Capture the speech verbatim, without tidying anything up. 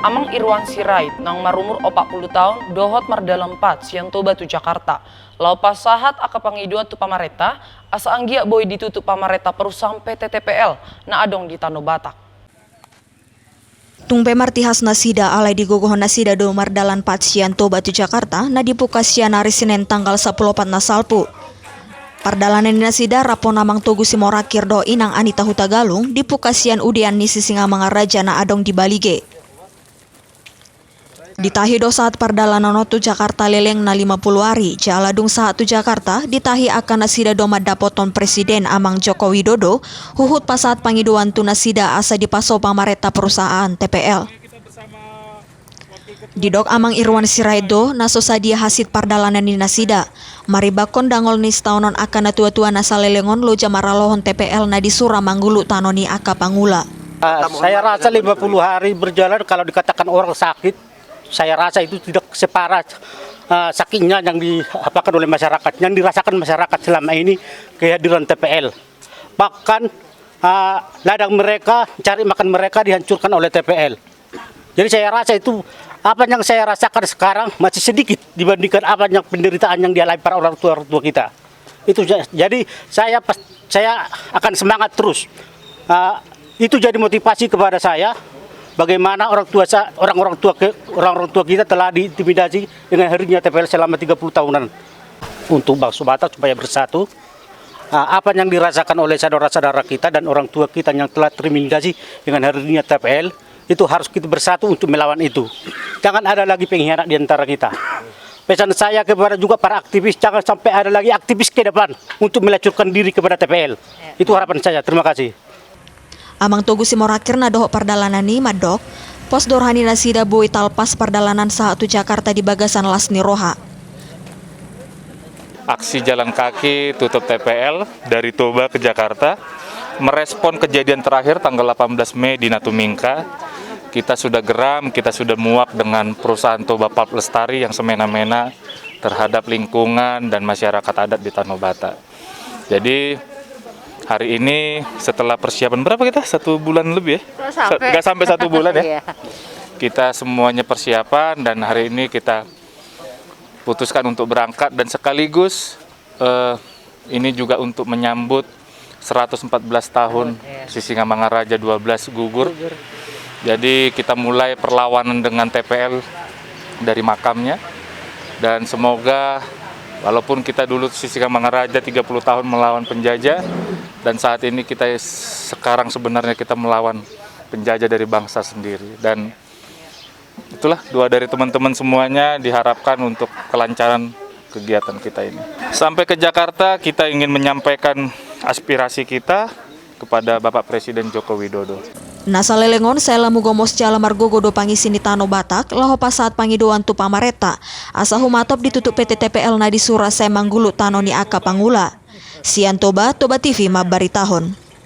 Amang Irwan Sirait, naung marumur opat pulu taon, dohot mardalan pat sian Toba tu Jakarta, laho pasahat angka pangidoan tu pamarenta, asa anggiat boi ditutup pamarenta perusahaan P T T P L na adong di Tano Batak. Tung pe martihas nasida, alai digogohon nasida do mardalan pat sian Toba tu Jakarta, na dibuka sian ari Senen tanggal sampulu opat na salpu. Pardalanan ni nasida rap dohot Amang Togu Simorakir dohot Inang Anita Hutagalung dibuka sian udean ni Sisingamangaraja na adong di Balige. Ditahi do sahat pardalanan on tu Jakarta lelengna lima pulu ari, jala dung sahat tu Jakarta, ditahi angka nasida do mandapothon Presiden Amang Joko Widodo, huhut pasahat pangidoan tu nasida asa dipasoh pamarenta perusahaan T P L. Didok Amang Irwan Sirait do, na so sadia hansit pardalanan ni nasida. Marimbangkon dangol ni sitaonon angka natuatua na saleleng on loja maralohon T P L na disura manggulu tano ni angka pangula. Ah, saya rasa lima puluh hari berjalan, kalau dikatakan orang sakit, saya rasa itu tidak separah, ah, sakitnya yang diapakan oleh masyarakat, yang dirasakan masyarakat selama ini kehadiran T P L. Bahkan, ah, ladang mereka, cari makan mereka dihancurkan oleh T P L. Jadi saya rasa itu, apa yang saya rasakan sekarang masih sedikit dibandingkan apa yang penderitaan yang dialami para orang tua, orang tua kita. Itu ja-, jadi saya pas-, saya akan semangat terus. Ah, itu jadi motivasi kepada saya, bagaimana orang tua sa-, orang-orang tua ke-, orang-orang tua kita telah diintimidasi dengan hadirnya T P L selama tiga puluh tahunan. Untuk bangsa Batak supaya bersatu, ah, apa yang dirasakan oleh saudara-saudara kita dan orang tua kita yang telah terintimidasi dengan hadirnya T P L, itu harus kita bersatu untuk melawan itu. Jangan ada lagi pengkhianat di antara kita. Pesan saya kepada juga para aktivis, jangan sampai ada lagi aktivis ke depan untuk melacurkan diri kepada T P L. Itu harapan saya. Terima kasih. Amang Togu Simorakir na dohot pardalanan i mandok, pos do roha ni nasida boi talpas pardalanan sahat tu Jakarta di bagasan las ni roha. Aksi jalan kaki tutup T P L dari Toba ke Jakarta merespon kejadian terakhir tanggal delapan belas Mei di Natumingka. Kita sudah geram, kita sudah muak dengan perusahaan Toba Pulp Lestari yang semena-mena terhadap lingkungan dan masyarakat adat di Tano Batak. Jadi hari ini setelah persiapan berapa kita? Satu bulan lebih ya? Nggak sampai. Nggak sampai satu bulan ya? Iya. Kita semuanya persiapan dan hari ini kita putuskan untuk berangkat dan sekaligus, eh, ini juga untuk menyambut seratus empat belas tahun Sisingamangaraja dua belas gugur. Gugur. Jadi kita mulai perlawanan dengan T P L dari makamnya. Dan semoga walaupun kita dulu Sisingamangaraja tiga puluh tahun melawan penjajah, dan saat ini kita sekarang sebenarnya kita melawan penjajah dari bangsa sendiri. Dan itulah doa dari teman-teman semuanya diharapkan untuk kelancaran kegiatan kita ini. Sampai ke Jakarta, kita ingin menyampaikan aspirasi kita kepada Bapak Presiden Joko Widodo. Na saleleng on, sai lam gomos jala margogo do pangisi ni Tano Batak laho pasahat pangidoan tu pamarenta asa humatop ditutup P T T P L na disura sai manggulu tano ni angka pangula. Sian Toba, Toba T V mambaritahon.